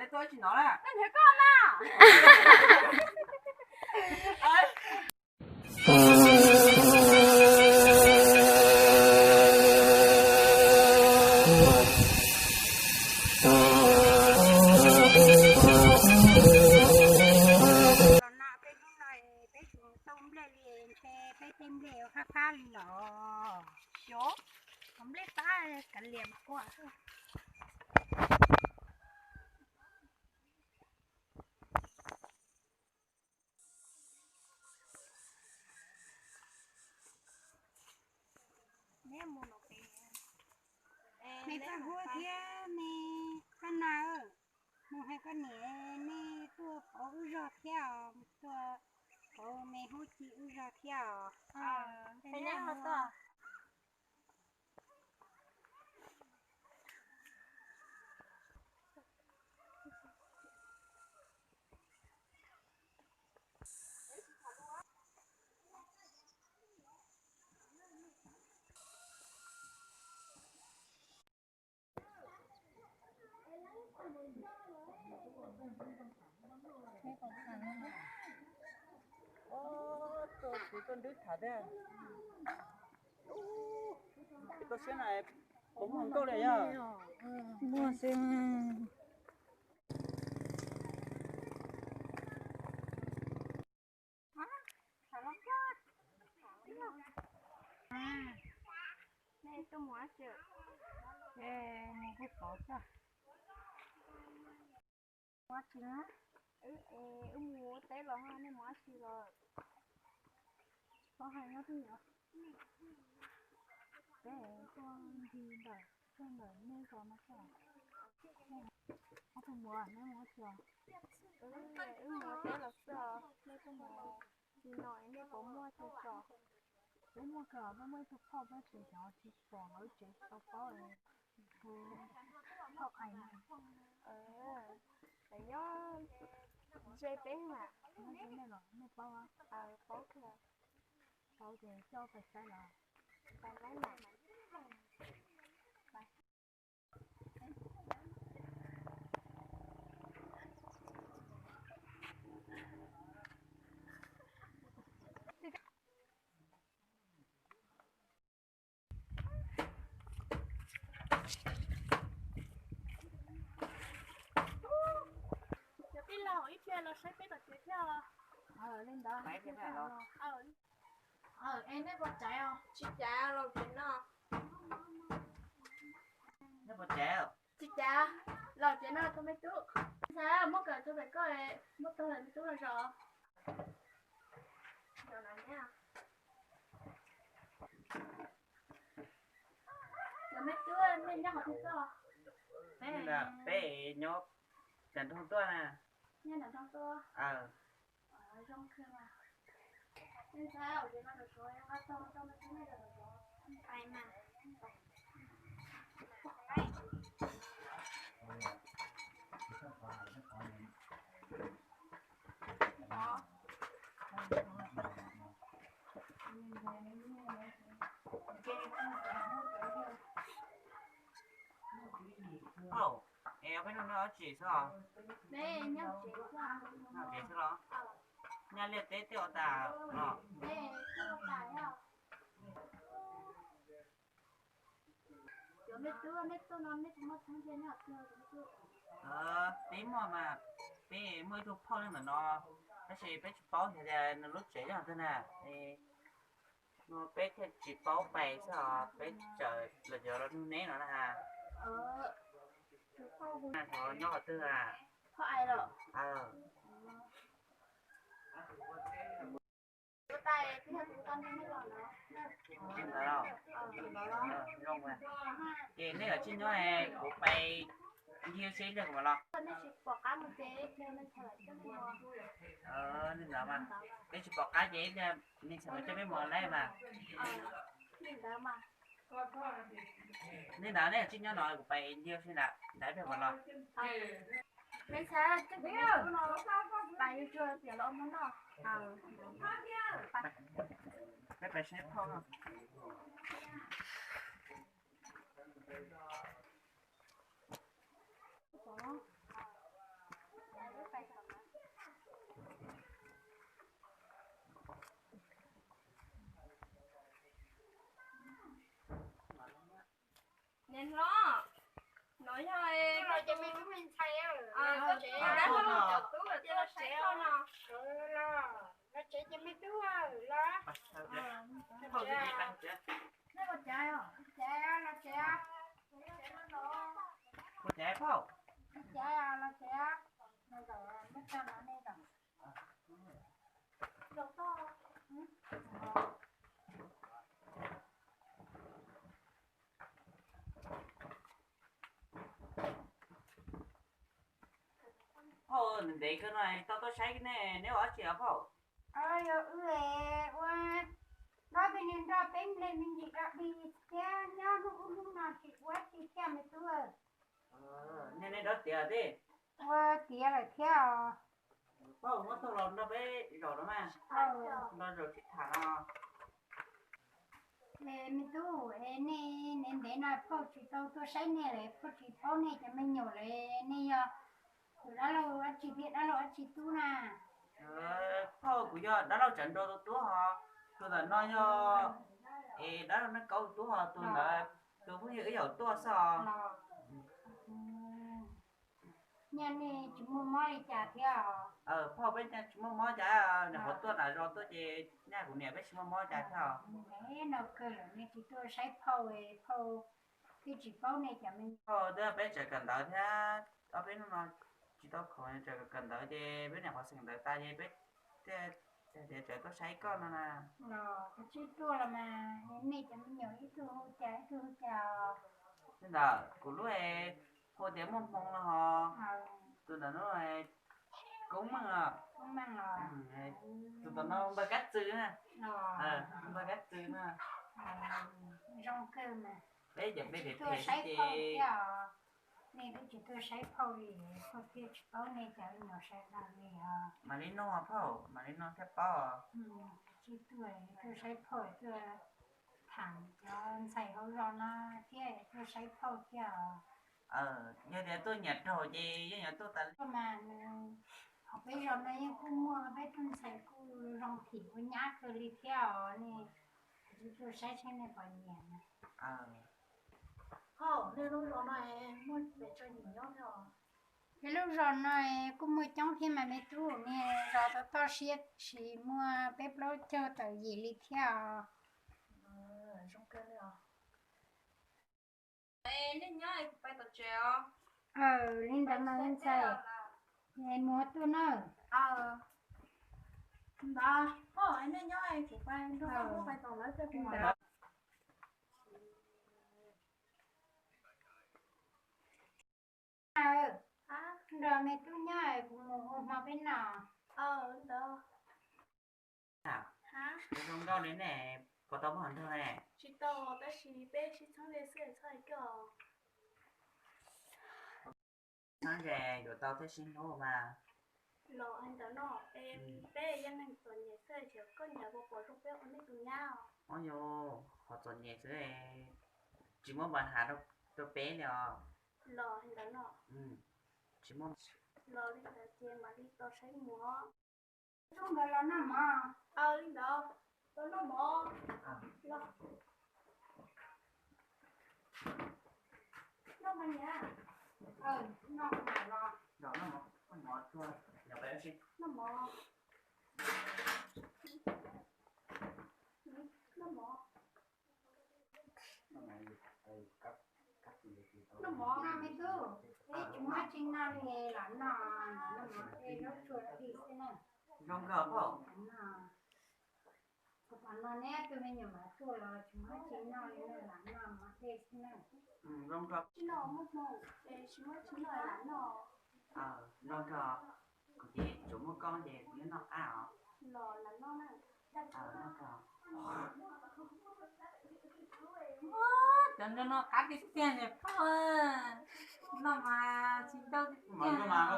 Koj mas. Los no peb hnub no peb tsis tau nplej li, ntshe peb tej nplej fab fab li los. Xyov, qhov nplej fab kav liam mas kuaj. Neb mus no pem. Me Paj Huab thiab me Paj Nas, mus hais koj niam nej tuaj pauv wb zog thiab os, tuaj pauv me Huab Ci wb zog thiab os. Peb neb mus tuaj. Tuaj kuv tuaj nrwb tham thiab. Tuaj siab na, puas muaj nkauj li yog? Muaj xwb. Nej tuaj mus dab tsi? Mus kuj pov txog. Mus dab tsi na? Wb mus ua teb los, nej mus dab tsi los? Tsis paub hais nyob twg os. Peb tuaj ncig ntawm, tuaj ntawm nej zos no xwb. Ob tug mus, neb mus dab tsi os? Wb mus ua teb los xwb os, nej tuaj mus tsis no nej puas muaj tus tso? Peb muaj kawg, peb muaj ib tug phauj peb tsev xyov tsis pom lawv tsev tsis tau paub. Phauj qais na. Nyob ze peb mas. Nyob ze nej los nej paub? Paub kawg. Paub ces coj pais saib los. Pais saib mas. Cov tij laug ib pliag los saib peb tom tsev thiab os. Li ntawd. Es nej puas caiv os? Tsis caiv, los tsev no. Nej puas caiv? Tsis caiv, los tsev no tus me tub. Ntxhais, muab kawm tso pem koj, muab tau me tub no zov. Cov me tub, nej nyob qhov twg tuaj? Peb nyob nram nroog tuaj na. Nyob nram nroog tuaj. Au, es peb nyob tsev xwb os? Nyob tsev xwb los? Nyob liaj teb tej ua tas los? Peb muaj mas, peb muaj ib tug phauj nyob ntawm no, tab sis peb tsis paub hais tias nws lub tsev nyob qhov twg na. No peb thiaj tsis paub pais xwb os, peb txawm los yuav los nug neb no na. Nyob qhov twg a? Li ntawd los? Zoo, ces nej kav tsij nyob, kuv pais ncig seb ib pliag kuv mam los. Li ntawd mas, peb tsis pom qab ces ib pliag me ntxhais mam coj peb mus lawm mas. Li ntawd nej kav tsij nyob no kuv pais ncig seb ntawd, ib pliag mam los. Peb pais saib phauj. Hlob, no yog los ces me tub me ntxhais, los tsev, los tsev ces me tub los, los tsev, los tsev, los tsev, los tsev, Phauj, ntev kawg no tau tuaj saib nej, neb ua dab tsi os phauj? Yog wb ua dob peb niag nroj peb nplej me ntsis dog dig thiab nyob hnub ub hnub no tsis ua dab tsi thiab me tub. Nej, nej dob tiav thiab? Ua tiav lawm thiab os. Phauj, muab tuaj los nrog peb zaum no mas, nrog zaum sib tham no. Me tub, es nej ntev ntev no phauj tsis tau tuaj saib nej lawm, phauj tsis paub nej cov me nyuam lawm, nej yog tus dab laug dab tsi thiab dab laug dab tsi tub na? Phauj, kuv yog dab laug Tsav Nraug tus tub hos, tus ntawm no yog, es dab laug Naj Kaub tus tub hos, tus ntawd tus phooj ywg wb yaum tuaj xwb os. Nyaj nej tsis muaj mob li cas thiab os? Phauj, peb nyaj tsis muaj mob cas, nyuam qhuav tuaj nram zos tuaj ces nyaj kuv niam peb tsis muaj mob cas thiab os. Ntev no kawg lawm nej tsis tuaj saib phauj, phauj twb tsis paub nej cov me nyuam. Phauj, twb peb tseem kawm ntawv thiab, ob peb hnub no tsis tau khoom, tseem kawm ntawv ces peb nyuam qhuav xeem ntawv tas ces peb thiaj tias tseem tuaj saib koj no na. Los kuv twb tuaj los mas, nej cov me nyuam ib tug hu cas ib tug hu cas? Li ntawd kuv lub hu tias Muaj Hmoo no hos, tus ntawm no Koob Meej os. Tus tom no Npawg Kab Txwm na. Npawg Kab Txwm na. Zoo kawg mas. Peb cov npe phem phem xwb ces nej twb tsis tuaj saib phauj li, phauj thiaj tsis paub nej cov me nyuam sawv daws li os. Mam li nug phauj, mam li nug thiaj paub. Tsis tuaj, tuaj saib phauj, tuaj tham cov ntxhais hauv zos no thiab tuaj saib phauj thiab os. Yog tias tuaj nyiam raug ces yeej yuav tuaj tas li mas. Hauv peb zos no yeej kuj muaj peb tug ntxhais kuj zoo phim ua nyab kawg li thiab os, nej tuaj saib seb nej puas nyiam na. Phauj, nej lub zos no muaj pes tsawg nyuam nyob thiab os? Peb lub zos no kuj muaj coob thiab mas me tub, niag zos toj toj siab tsis muaj peb plaub caug tawm yim li thiab os. Zoo kawg li os. Nej nyob kuv pais tom tsev os. Li ntawd mas ntxhais, mus ua tuaj na. Ntawd, nej nyob kuv pais nrog pais tom lawv. Nrog me tub nyob kuv mus ua hmo peb noj. Zoo nkauj li nej puas tau muaj hluas nraug ne? Tsis tau, tab sis peb sib txheeb ze xwb txhob hais kiag. Txheeb ze yuav tau thiaj sib hlub mas. Los hais ntawd no, peb yog neeg txom nyem xwb ces koj nyiam puas pom zoo peb ua nej tus nyab? Ua yus qhov txom nyem xwb, tsis muaj npa has rau peb li os. Los hais ntawd no. Tsis muaj. Los li ntawd ces mam li tos saib mus. Zoo nkauj los noj mov. Li ntawd, los noj mov. Noj mov niam. Noj mov los. Noj mov. Noj mov. Noj mov no me tub, peb tsis muaj tsis noj li los noj, noj mov tej zaub tsuag dig xwb na. Zoo nkauj phauj. Kuv pom no neb tus me nyuam mas tuaj los tsis muaj tsis noj li na, lam noj mov tej xwb na. Tsis noj muaj hmoo, tsis muaj tsis noj lam noj. Zoo nkauj, kuv ces tsuas muaj koob ces kuv yeej noj qab os. Los lam noj na. Cov ntsej no qab tiag tiag ne phauj, noj mas tsis ncauj tiag tiag.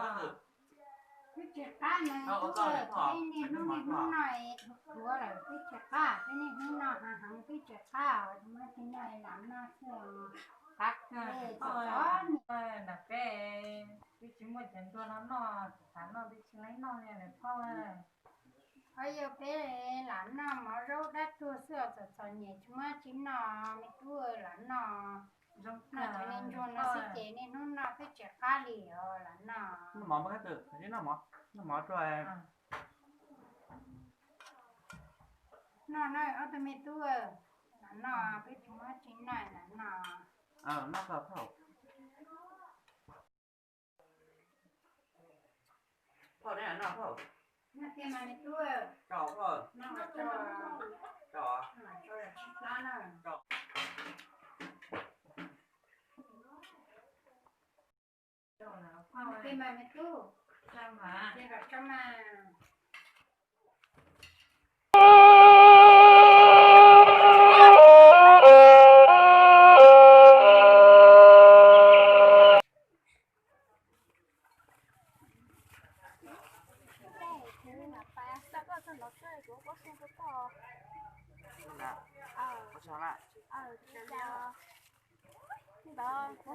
Twb tsis qab mas tub, peb niaj hnub niaj hnub noj es dhuav lawm twb tsis qab, peb niaj hnub noj heev heev twb tsis qab, tsis muaj tsis noj es lam noj xwb os. Qab kawg, txom txom nyem. Ntawm peb twb tsis muaj cov ntsej no noj, tsis xav noj twb tsis laib noj li lawm phauj. Qhov yog peb lam noj mov zaub dab tuag xwb os, txom txom nyem tsis muaj tsis noj, me tub lam noj. Noj cov niag ntsuag no xwb ces niaj hnub noj peb tsis qab li os los noj. Noj mov, noj mov, noj mov rau. Noj na ob tug me tub, los noj peb tsis muaj tsis noj los noj. Noj koj phauj. Phauj, neb noj phauj. Noj tiag mas me tub. Tso phauj. Noj tso. Tso. Tso tsis plab na. Tso. Noj tiag mas me tub. Tso mas.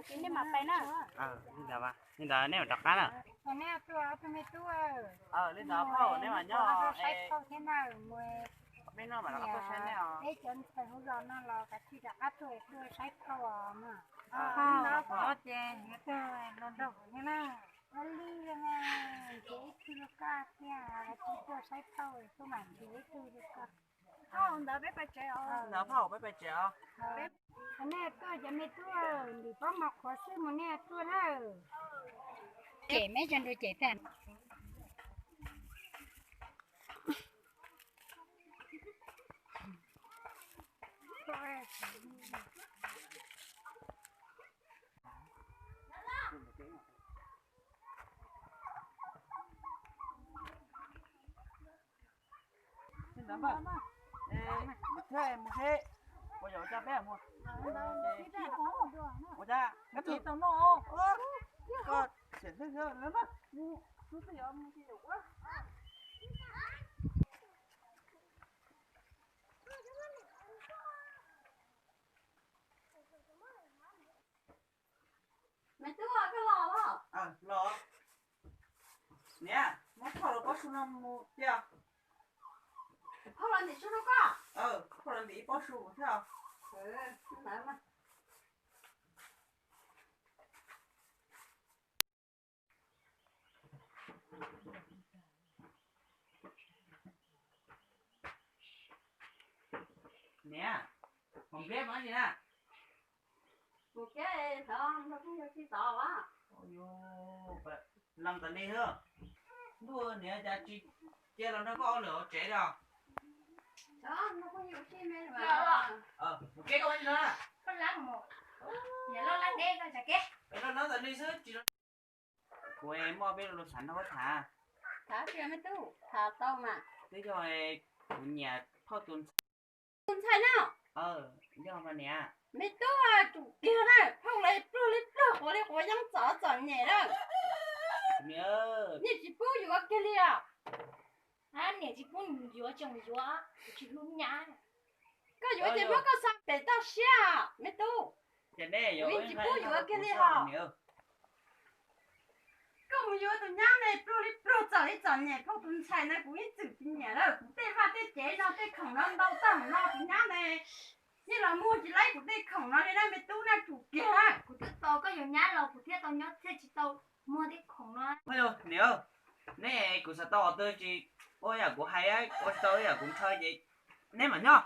Li ntawd, li ntawd nej mam rov qab na. Li ntawd phauj, neb mam nyob. Saib phauj thiab na. Peb hnub mam rov qab tuaj saib nej os. Peb cov ntxhais hauv zos no los kav tsij rov qab tuaj, tuaj saib phauj os. Li ntawd ces yuav tuaj los nrog kuv thiab na. Ua li mas nrhiav ib tug li koj thiab, kav tsij tuaj saib phauj, tuaj mam nrhiav ib tug li koj. Phauj, ntawd peb pais tsev os. Ntawd phauj, peb pais tsev os. Nej tuaj cov me tub, ntim pob mov qhuav xwb mus nej tuaj na. Cem me cov nrug cem tag. Mus thiab mus seb puas yuav coj peb mus. Ua cas koj tsis tau noj? Koj xiam xwb xwb na. Me tub, koj los los? Los. Niam, muab phauj lawv pob su no mus thiab. Phauj los ntim su rau koj? Phauj los ntim ib pob su thiab. Niam, mus keb mus dab tsi na? Mus keb, nrog phooj ywg sib tov as. Leej tas li xwb. Ntuj, niam, cas tsis cia los nrog koj ua lwm hauv tsev li os? Mus keb koj ua tsi no na? Loj laj deb koj tsa keb. Loj laj tas li xwb tsis. Kuv muaj peb lo lus xav nrog koj tham. Tham tsi me tub? Tham tau mas. Twb yog kuv nyiam phauj tus ntxhais. Tus ntxhais no? Yog mas niam. Me tub, tsum kiag na, phauj lawv pluag li pluag, quav li quav yeeb, txom txom nyem lawm. Niam tsis pub yuav kiag li os. Niam tsis pub yuav tseem yuav, kuv tsis hlub nyab. Koj yuav ces muab koj xa pem toj siab me tub. Kuv yeej tsis pub yuav kiag li hos. Koj mus yuav tus nyab ne pluag li pluag, txom li txom nyem, phauj tus ntxhais na kuv ib txwm tsis nyiam lawm. Kuv tej vaj tej tsev no tej khoom no ntau tag no, tus nyab ne yeej los muag tsis laib kuv tej khoom no li na me tub na, tsum kiag. Kuv twb tos koj yuav nyab los kuv thiaj tau nyob, thiaj tsis tau muag tej khoom no. Niam, neb, kuv xav tau qhov twg tsis ua yam kuv hais, ua tsis tau yam kuv ntshaw ces neb mam nyob.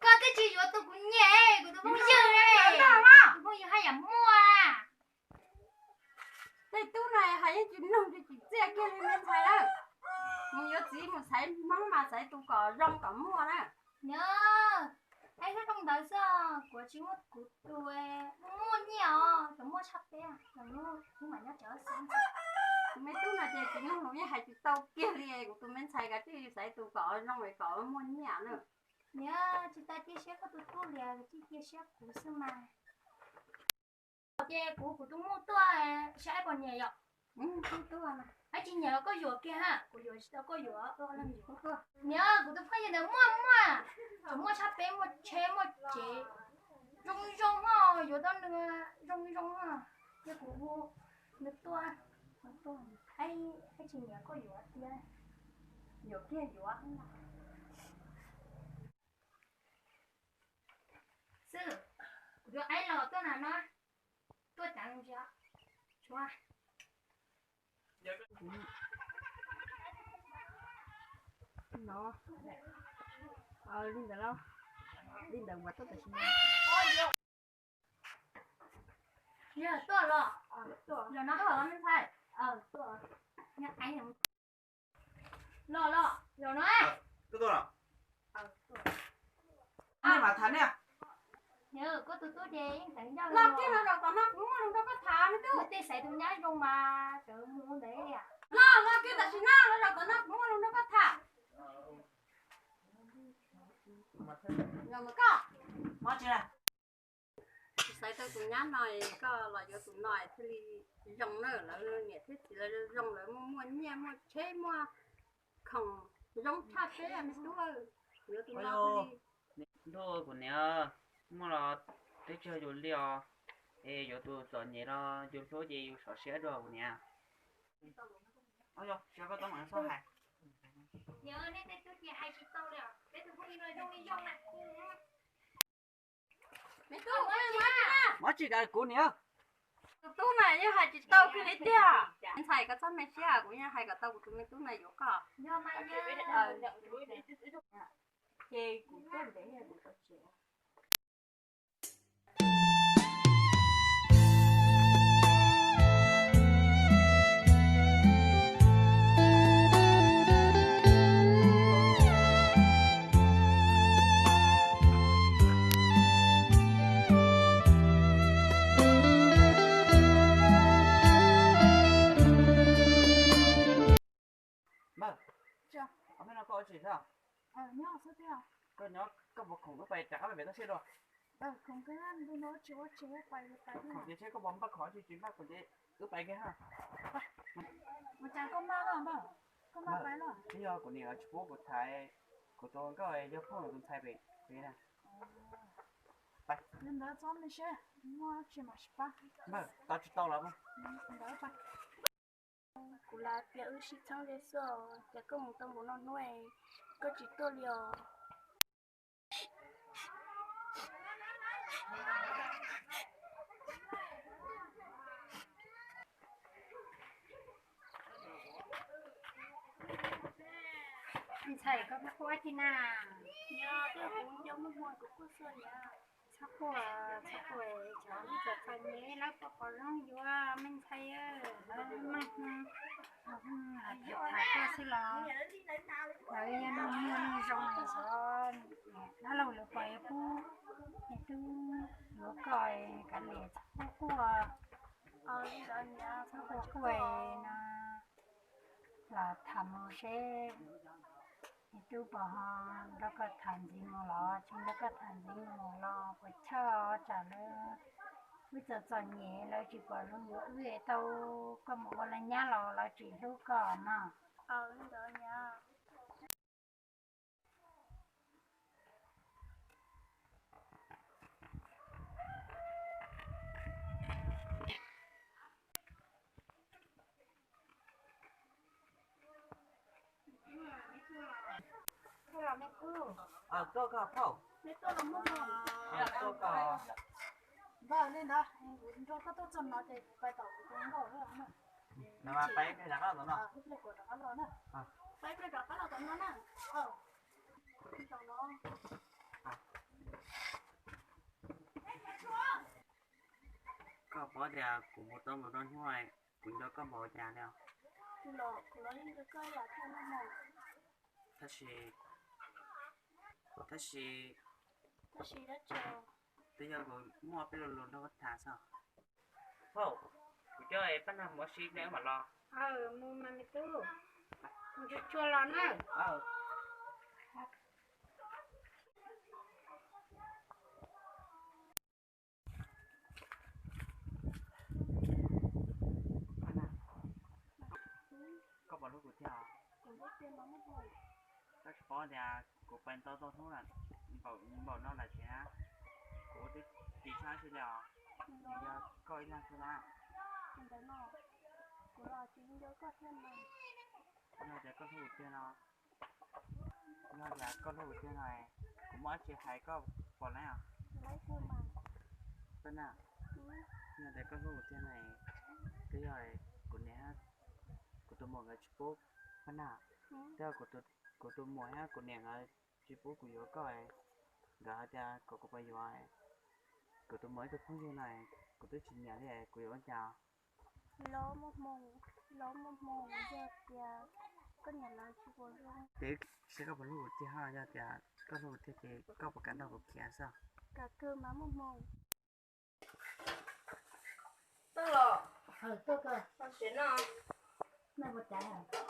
Koj twb tsis yuav tus kuv nyiam, kuv tus phooj ywg, tus phooj ywg haj yam muaj. Tej tub no hais yeej tsis mloog tsis txiaj kiag li me ntxhais lawm. Mus yuav txiv mus xaiv hmoob mas xaiv tus kom zoo kom muaj na. Niam, ib lub rooj ntawd xwb, kuv tsis muaj, kuv tus muaj nyiaj os, tus muaj tshaj peb, tus muaj, kuv mam nyob cov xwb. Tus me tub no ces tsis mloog lus, yeej hais tsis tau kiag li, kuv tus me ntxhais kav tsij xaiv tus kom zoo kom muaj nyiaj na. Niam, tsis tas cia siab koj tus tub li, tsis cia siab kuv xwb mas. Ces kuv, kuv tus muaj tuaj saib puas nyiam yom. Tsis nyiam los koj yuav kiag ha, kuv yuav tsis tau koj yuav. Niam, kuv tus phooj ywg ntawd muaj, muaj, muaj tshaj peb, muaj tsheb muaj tsev zoo zoo ho, yuav tau nws zoo zoo ho. Ces kuv hu nws tuaj, tsis nyiam koj yuav tiag. Yuav kiag yuav. Xwb, kuv tus aib los tuaj na no. Tshuav. No, li ntawd los, li ntawd mas tuaj tam sim no. Yog tuaj los, yog no tuaj los me ntxhais. Los los, yog no. Koj tus tub ces yeej teev ncauj los kiag los zaum tom no kuv muaj lus nrog koj tham me tub. Tej xaiv tus nyab zoo mas tseem mus ntawd li. Los los kiag tam sim no los zaum tom no kuv muaj lus nrog koj tham. Los mas koj. Xaiv tau tus nyab no, koj los yuav tus no thiaj li zoo na, lawv niam thiab txiv lawv zoo, lawv muaj muaj nyiaj muaj tsheb muaj khoom zoo tshaj peb me tub. Yuav tus no thiaj li. Ntuj, kuv niam, muaj los twb tsis yog yus li os, es yuav tus txom nyem los yus hlub ces yus sov siab dua kuv niam. Yog koj tau mam xav hais. Nej tej tub ces hais tsis tau li os, peb tus phooj ywg no zoo li zoo na. Me tub, muab tsis kav kuv niam. Tus tub na yeej hais tsis tau kiag li tiag. Ntxhais, koj txhob me siab, kuv yeej hais kom tau kuv tus me tub na yuav koj. Ces kuv tuaj ntev kuv tau tsev. Npawg, ob peb no koj ua tsis xwb? Koj nyob koj puas khoom wb pais rov qab pem toj siab dua? Khoom ces seb koj puas npaj khoom tsis tsis npaj khoom ces wb pais kiag ha. Ua cas koj maj loj npawg, koj maj pais loj? Twb yog kuv niam tsis pub kuv thaiv kuv tus nkauj yog phooj tus ntxhais pem pem na. Li ntawd txhob me siab, muaj tsis mam sib pab. Npawg, tau tsis tau los ntawd pais. Kuv lam tias wb sib txheeb ze xwb, ces koj mus tau npaum no hnub, koj tsis tuaj li os. Ntxhais, koj quaj quaj dab tsi na? Yog, kuv nco muaj hmoo kuv quaj xwb li. Txhob quaj, txhob quaj, cov ib txom txom nyem lawv puas pom zoo yuav me ntxhais, lawv maj hmoo, tham koj xwb los lawv yog neeg muaj neeg zoo, cov dab laug lawv puas yuav pub me tub yuav koj, kav liam txhob quaj quaj. Txhob quaj quaj no, los tham mus seb me tub puas ho nrog koj tham ntxiv mus los tsis nrog koj tham ntxiv mus los puas chawj, tsam lawv wb txom txom nyem lawv tsis pom zoo yuav wb, tau koj mus ua lawv nyab los lawv tsis hlub koj no. Koj koj phauj, koj npawg li ntawd, nrog koj tuaj txog no ces kuv pais tom kuv tus nkauj lawm na. Pais ib pliag rov qab los tom no. Pais ib pliag rov qab los tom no na. Koj paub tias kuv mus tau mus rau hnub, kuv nco koj npaum cas li os. Tab sis, tab sis, twb yog kuv muaj peb lo lus nrog koj tham xwb. Phauj, kuv coj pab nag mus ua si ib pliag wb mam los. Mus mas me tub, mus tsuag tsuag los na. Koj puas hlub kuv thiab? Koj tsis paub tias kuv pais tau txog hnub npaum no lawm tsev na, kuv twb tsis tshua xwb li os. Nws yog koj ib leeg xwb na. Yog tias koj hlub kuv tiag no, yog tias koj hlub kuv tiag no, kuv muaj dab tsi hais koj puas laib os? Yog tias koj hlub kuv tiag no, Twb yog kuv niam, kuv tus muam nkawd tsis pub pab na. Twb yog kuv tus muam thiab kuv niam nkawd tsis pub kuv yuav koj, nkawd hais tias kom kuv pab yuav kuv tus muam ib tug phooj ywg na, kuv twb tsis nyiam li, kuv yuav ua cas? Los muaj hmoo, los muaj hmoo, yog tias koj nyiam lawv tsis puas zoo. Twb saib koj puas hlub kuv tiag, ho yog tias koj hlub kuv tiag ces koj puas kam nrog kuv khiav xwb? Kam kawg mas muaj hmoo. Tuaj los. Los tsev no.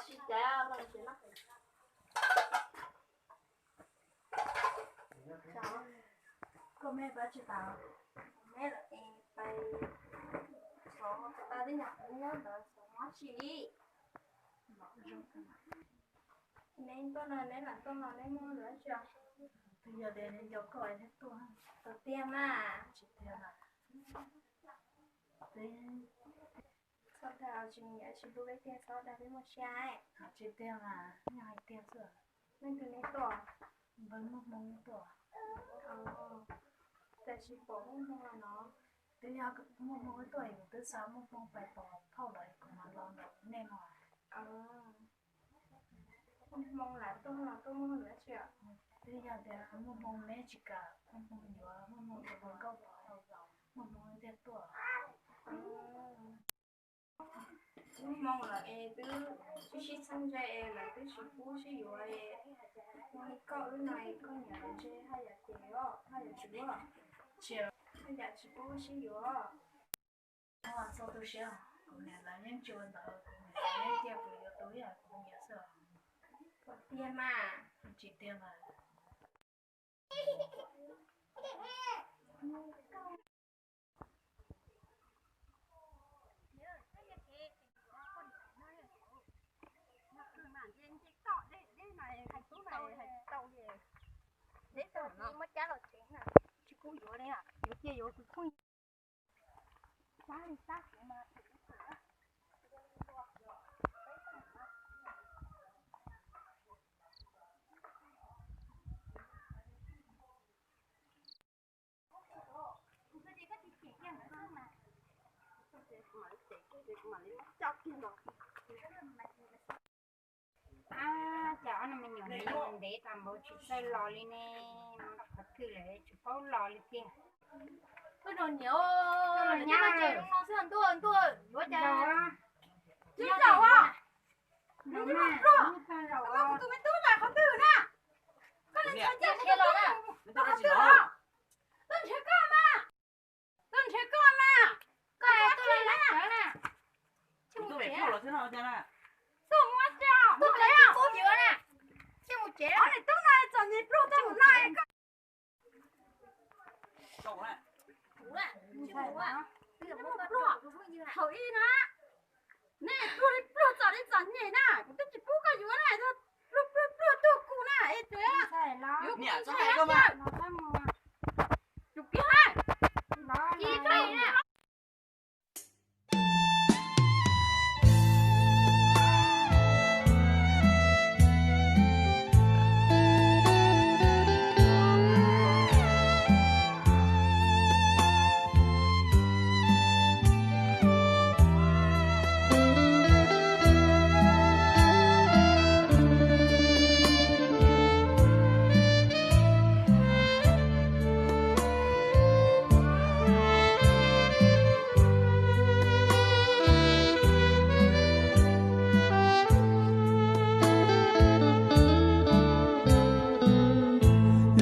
Tsis cas, los tsev no. Koj me pab tsis tas, me lawm es pais xov tas li nyuam qhuav nyob ntawd xov mob tsis li. Neb tuaj no neb lam tuaj no neb muaj lus dab tsi? Twb yog tias neb nco koj neb tuaj. Tau tiag mas. Tsis tiag mas. Txhob dag tsis nyiam tsis hlub peb tiag, txhob dag peb muaj siab. Tsis tiag mas, yog hais tiag xwb. Leej twg neb tuaj? Npawg Muaj Hmoo tuaj. Tab sis pom Muaj Hmoo no. Twb yog Muaj Hmoo tuaj es kuv twb xa Muaj Hmoo pais pom phauj lawm kuv mam los nrog nej no. Muaj Hmoo lam tuaj los tuaj muaj lus dab tsi? Twb yog tias Muaj Hmoo neb tsis kam Muaj Hmoo yuav, Muaj Hmoo tus hluas nkauj pom Muaj Hmoo thiaj tuaj. Muaj Hmoo lawm es twb sib sib txheeb ntse es lawv twb tsis pub sib yuav es, ua li koj wb no es koj nyiam lawv ntshe haj yam ces os, haj yam tsis yuav, haj yam tsis pub sib yuav. Txhob tu siab, kuv niam lawv yeej tsis ua ntawd, kuv niam lawv yeej cia kuv yuav tus yam kuv nyiam xwb. Tiag mas. Tsis tiag mas. Muab cab los tsev na, tsis pub yuav li, yuav cia yuav tus phooj ywg. Sab li sab kuv mas. Ab, cas ob niag me nyuam ntev tas npaum tsis txawj los li ne, mus rau qhov twg lawm tsis paub los li tiag. Koj niam, ntuj, ntuj, yuav cas tsis zaum os. Nws pluag, tus me tub nyob qhov twg na? Koj niam, nws ntshaw koj na, koj ntshaw koj mas, koj tuaj lawv sawv na. Tuaj mus tsev, tuaj mus tsev, tus me tub no txom nyem pluag tau mus no. Thaum ub na, nej pluag li pluag txom li txom nyem na, kuv twb tsis pub koj yuav na, pluag pluag pluag tuaj kuv na, es yuav kuv tsis ntshai na. Tus kiag na.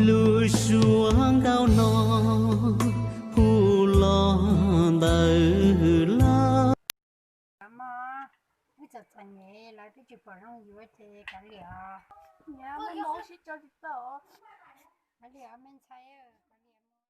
Lub suab nkauj no hu los ntawm lawv. Wb txom txom nyem lawv twb tsis pom zoo yuav ces kav liam os. Kav liam os me ntxhais.